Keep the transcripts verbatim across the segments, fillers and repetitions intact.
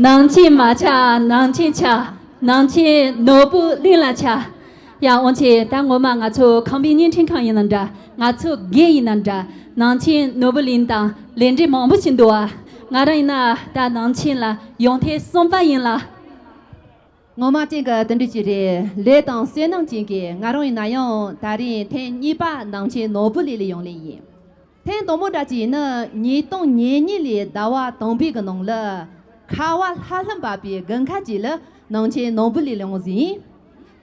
ནང་ཆེན་མ་ཆགས་ནང་ཆེན་ཆགས། ནང་ཆེན་ནོར་བུ་གླིང་ལ་ཆགས། ཡ་འོང་ཆེ། ད་ངོ་མ་ང་ཚོ་ཁམས་པའི་བརྙན་འཕྲིན་ཁང་ཡིན་ན་འདྲ། ང་ཚོ་དགེ་ཡིན་ན་འདྲ། ནང་ཆེན་ནོར་བུ་གླིང་དང་ལས་འབྲེལ་མང་པོ་ཞིག་འདུག་ཨ། ང་རང་ཡིན་ན་ད་ནང་ཆེན་ལ་ཡོང་ཐེངས་གསུམ་པ་ཡིན་ལ། ངོ་མ་ཅན་གྱི་དེ་འདྲ་ཅིག་རེད། ལས་དང་བསོད་ནམས་ཅན་གྱིས་ང་རང་ཡིན་ན་ཡང་ད་རིང་ཐེངས་གཉིས་པ་ནང་ཆེན་ནོར་བུ་གླིང་ལ་ཡོང་ལེ་ཡིན། ཐེངས་དང་པོ་འདྲ་ཅིག་ཡིན་ན་ཉིས་སྟོང་ཉེར་གཉིས་ལོའི་ཟླ་བ་དང་པོའི་གི་ནང་ལ་ཁ་བ་ལྷ་ལྷུན་འབབ་པའི་དགུན་ཁ་ཅིག་ལ་ནང་ཆེན་ནོར་བུ་གླིང་ལ་ཡོང་ཟིན།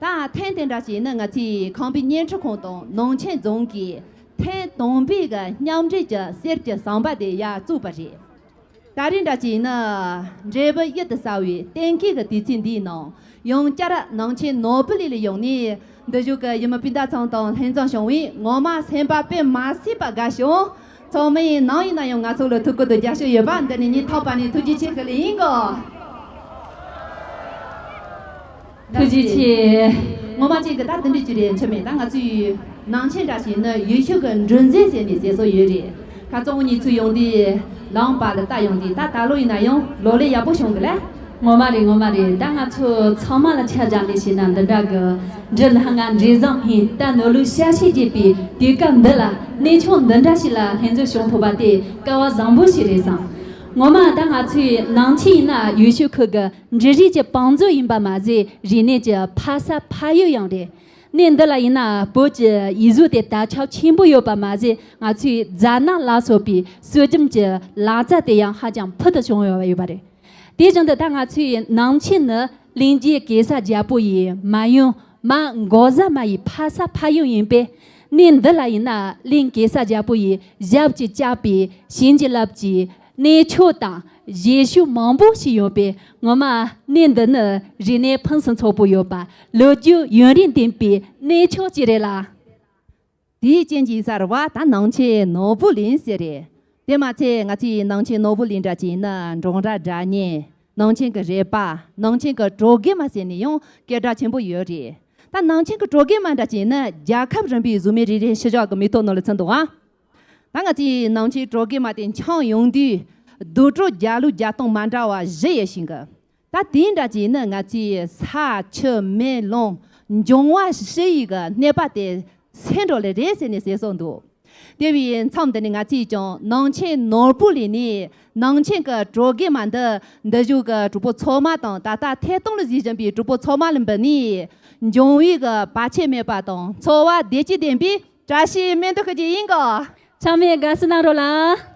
ད་ཐེངས་དེ་འདྲ་ཅིག་ཡིན་ན་ང་ཚོའི་ཁམས་པའི་བརྙན་འཕྲིན་ཁང་དང་ནང་ཆེན་རྫོང་གིས་ཐེངས་དང་པོའི་གི་མཉམ་འབྲེལ་གྱི་གསེར་གྱི་ཟམ་པ་དེ་ཡར་བཙུགས་པ་རེད། ད་རིང་འདྲ་ཅིག་ཡིན་ན་འབྲས་བུ་གཡུར་དུ་ཟ་བའི་གཏན་འཁེལ་གྱི་དུས་ཚིགས་འདིའི་ནང་ཡང་བསྐྱར་ནང་ཆེན་ནོར་བུ་གླིང་ལ་ཡོང་ནས་འདི་བཞུགས་ཀྱི་ཡུལ་མི་སྤུན་ཟླ་ཚང་དང་ལྷན་འཛོམས་བྱུང་བས་ངོ་མ་སེམས་པ་དཔེ་མ་སྲིད་པ་དགའ་བྱུང་། ཚང་མ་ཡིན་ནང་ཡིན་ན་ཡང་ང་ཚོ་ལ་ཐུགས་ཁུར་དང་རྒྱབ་སྐྱོར་ཡོད་པ་འདི་ནས་ངས་ཐོག་པ་ནས་ཐུགས་རྗེ་ཆེ་ཞུ་ལེ་ཡིན་གོ། ཐུགས་རྗེ་ཆེ། ངོ་མ་ཅན་གྱི་ད་དེ་འདྲ་ཅིག་རེད་འཆི་མེད། ད་ང་ཚོའི་ནང་ཆེན་འདྲ་ཞིག་ནི་ཡུལ་ཤུལ་གྱི་འབྲུ་མཛེས་ཟེར་ནས་ཟེར་སྲོལ་ཡོད་རེད། ཁ་རྩང་ངོ་གཉིས་ཚུར་ཡོང་དུས་ལམ་བར་ལ་ལྟ་ཡོང་དུས་ད་ད་ལོ་ཡིན་ན་ཡང་ལོ་ལེགས་ཡག་པོ་བྱུང་གི་ལ། ངོ་མ་རེད། ངོ་མ་རེད། ད་ང་ཚོ་ཚང་མ་ལ་ཆ་བཞག་ལས་བྱས་ན་འདི་འདྲ་གི་འབྲུ་ལྷ་ང་འབྲས་བཟང་སྨིན། ད་ནོར་ལུག་ཤ་ཤེད་རྒྱས་པའི་དུས་སྐབས་འདི་ལ་གནས་མཆོག་འདི་འདྲ་ཞིག་ལ་ལྷན་འཛོམས་བྱུང་ཐུབ་པ་དེ་སྐལ་བ་བཟང་པོ་ཞིག་རེད་བསམ། ངོ་མ་ད་ང་ཚོའི་ནང་ཆེན་ཡིན་ན་ཡུལ་ཤུལ་ཁུལ་གྱི་འབྲུ་རིགས་ཀྱི་བང་མཛོད་ཡིན་པ་མ་ཟད་རིག་གནས་ཀྱི་ཕ་ས་ཕ་ཡུལ་ཡང་རེད། གནས་འདི་ལ་ཡིན་ན་བོད་ཀྱི་ཡིག་གཟུགས་དེ་དར་ཁྱབ་ཆེན་པོ་ཡོད་པ་མ་ཟད་ང་ཚོའི་རྫ་ནག་ལ་སོགས་པའི་སྲོལ་རྒྱུན་གྱི་ལག་རྩལ་དེ་ཡང་ཧ་ཅང་ཕུལ་དུ་བྱུང་ཡོད་པ་ཡོད་པ་རེད། དེ་བཞིན་དུ་ད་ང་ཚོའི་ནང་ཆེན་ནི་གླིང་རྗེ་གེ་སར་རྒྱལ་པོ་ཡི་མ་ཡུམ་མ་འགོག་བཟའ་མ་ཡི་ཕ་ས་ཕ་ཡུལ་ཡིན་པས། གནས་འདི་ལ་ཡིན་ན་གླིང་གེ་སར་རྒྱལ་པོ་ཡི་ཞབས་ཀྱིས་བཅགས་པའི་བྱིན་གྱིས་བརླབས་ཀྱི་གནས་མཆོག་དང་བཞེད་ཤུལ་མང་པོ་ཞིག་ཡོད་པས། ངོ་མ་གནས་འདི་ནི་རིག་གནས་ཕུན་སུམ་ཚོགས་པོ་ཡོད་པ་ལོ་རྒྱུས་ཡུན་རིང་ལྡན་པའི་གནས་མཆོག་ཅིག་རེད་ལ། དེའི་རྐྱེན་གྱིས་ཡིན་ས་རེད་བ། ད་ནང་ཆེན་ནོར་བུ་གླིང་ཟེར་རེད། དེ་མ་ཚད་ང་ཚོའི་ནང་ཆེན་ནོར་བུ་གླིང་འདྲ་ཅིག་ཡིན་ན་འབྲོང་ར་སྒྲ་སྙན། ནང་ཆེན་གྱི་རས་པ། ནང་ཆེན་གྱི་གྲོ་སྒེག་མ་ཟེར་ནས་ཡང་སྐད་གྲགས་ཆེན་པོ་ཡོད་རེད། ད་ནང་ཆེན་གྱི་གྲོ་སྒེག་མ་འདྲ་ཅིག་ཡིན་ན་རྒྱལ་ཁབ་རིམ་པའི་གཟུགས་མེད་རིག་གནས་ཤུལ་བཞག་གི་མིང་ཐོ་ནང་ལ་ཚུད་འདུག་ཨ། ད་ང་ཚོའི་ནང་ཆེན་གྲོ་སྒེག་མ་དེ་འཆང་ཡོང་དུས་དུར་ཁྲོད་རྒྱལ་གླུ་རྒྱལ་གཏམ་མ་འདྲ་བ་བཞི་ཡོད་ཤིང་གི། ད་དེ་འདྲ་ཅིག་ནི་ང་ཚོའི་ས་ཆུ་མེ་རླུང་འབྱུང་བ་བཞི་ཡི་གི་གནས་པ་དེ་སེམས་འགྲོ་ལེ་རེད་ཟེར་ནས་ཟེར་སྲོལ་འདུག་དེ་བས་མཚམས་འདི་ནས་ང་ཚོས་ཀྱང་ནང་ཆེན་ནོར་བུ་གླིང་ནས་ནང་ཆེན་གྱི་གྲོ་སྒེག་མ་འདི་འདི་བཞུགས་ཀྱི་གྲོགས་པོ་ཚང་མ་དང་ད་ལྟ་ཐད་གཏོང་ལ་གཟིགས་བཞིན་པའི་གྲོགས་པོ་ཚང་མ་ལ་འབུལ་ནས་འབྱུང་བའི་གི་བར་ཆད་མེད་པ་དང་འཚོ་བ་བདེ་སྐྱིད་ལྡན་པའི་བཀྲ་ཤིས་སྨོན་འདུན་ཞུ་རྒྱུ་ཡིན་གོ། ཚང་མས་དགའ་བསུ་གནང་རོགས་ལ།